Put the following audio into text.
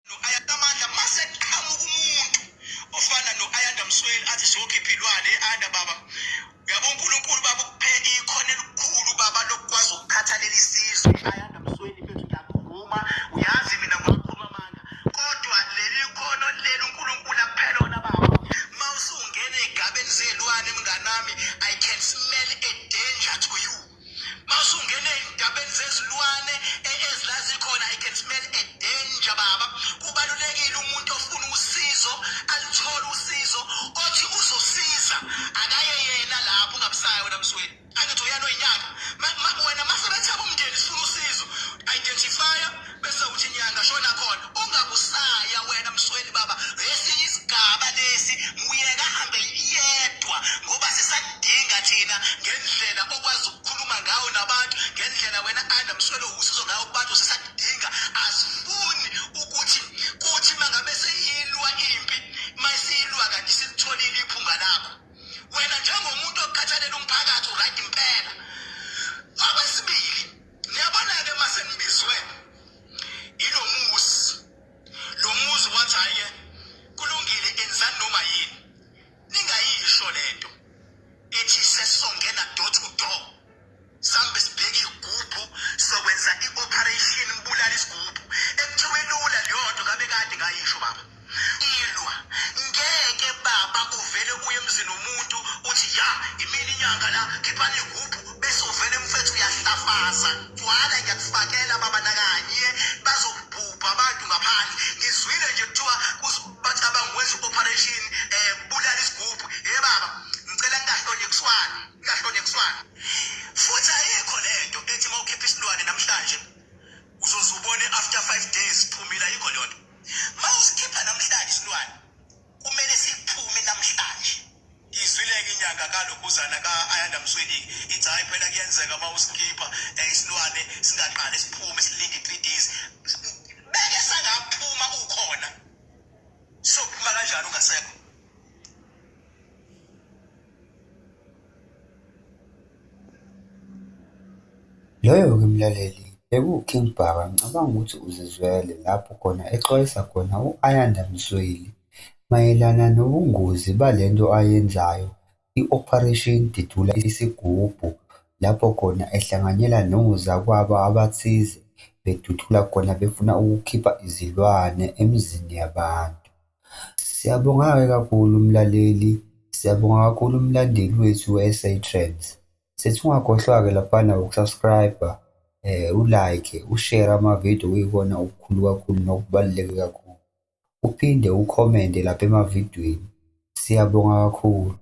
No-Ayanda Amandla mase qhamuka umuntu ofana no-Ayanda Msweli athi siyokhipha ilwane Ayanda baba uyabo uNkulunkulu baba ukuphe ikhono elikhulu baba lokukwazi ukukhathalela isizwe. Ayanda Msweli mfethu, ngiyakuvuma, uyazi mina ngiwakhuluma amanga, kodwa leli khono leli uNkulunkulu akuphe lona baba, uma usungena ey'gabeni zey'lwane mnganami, I can smell a danger to you. Masungena ey'ndabeni zezilwane ezila zikhona, I can smell a danger baba. Kubalulekile umuntu ofuna usizo aluthole usizo, othi uzosiza akaye yena lapho, ungabusayo wena Msweli. Angithi uyena oyinyanga wena, mase bethi abomndeni sifuna usizo, identifya bese uthi inyanga shona khona, ungabusaya wena Msweli baba. Esinye isigaba lesi, muyeka ahambe yedwa ngoba sisadinga thina ngendlela okwazi ukukhuluma ngayo nabantu, ngendlela wena anda Msweli usizo ngayo kubantu, sisadinga. Asifuni ukuthi kuthi mangabe seyilwa impi, mayisiyilwa kanti silitholile iphunga lakho wena njengomuntu okhathalela umphakathi, uright impela. Okwesibili, niyabona-ke uma senibizwe ilo muzi, lo muzi wathi hhayi-ke kulungile, enzani noma yini, ningayisho lento ethi sesongena door to door, sambe sibheke igubhu, sokwenza i-operation kubulala isigubhu ekuthiwa ilula leyo nto, ngabe kade ngayisho baba. Ilwa ngeke baba uvele uye emzini womuntu uthi ya imini inyanga la, khiphani igubhu, bese uvele mfethu uyahlafaza gcwala, ngiyakufakela baba, nakanye bazobhubha abantu ngaphandle. Ngizwile nje kuthiwa bacabanga ukwenza i-operation bulala isigubhu. Ye baba, ngicela ngingahlonyekuswana, ngingahlonyekuswana futhi. Ayikho lento ethi uma ukhipha isilwane namhlanje uzoze ubone after 5 days siphumile, ayikho leyo nto. Uma usikhipha namhlanje isilwane kumele siphume namhlanje. Ngizwile-ke inyanga kalokhuzana ka-Ayanda Msweli ithi hhayi phela kuyenzeka uma usikhipha isilwane singaqali siphume, silinde i-3 days, beke sangaphuma ukhona, sophuma kanjani ungasekho? Loyo-ke mlaleli bekuwu-King Bhaka, ngicabanga ukuthi uzizwele lapho khona exwayisa khona u-Ayanda Msweli mayelana nobungozi balento ayenzayo, i-Operation Dudula Isigubhu, lapho khona ehlanganyela nozakwabo abathize, bedudula khona befuna ukukhipha izilwane emizini yabantu. Siyabonga-ke kakhulu mlaleli, siyabonga kakhulu mlandeli wethu we-SA Trends. Sithi ungakhohlwa-ke laphana uku-subscribe-a, u-like, ushere amavidiyo okuyikona okukhulu kakhulu nokubaluleke kakhulu. Uphinde ukhomente lapha emavidweni. Siyabonga kakhulu.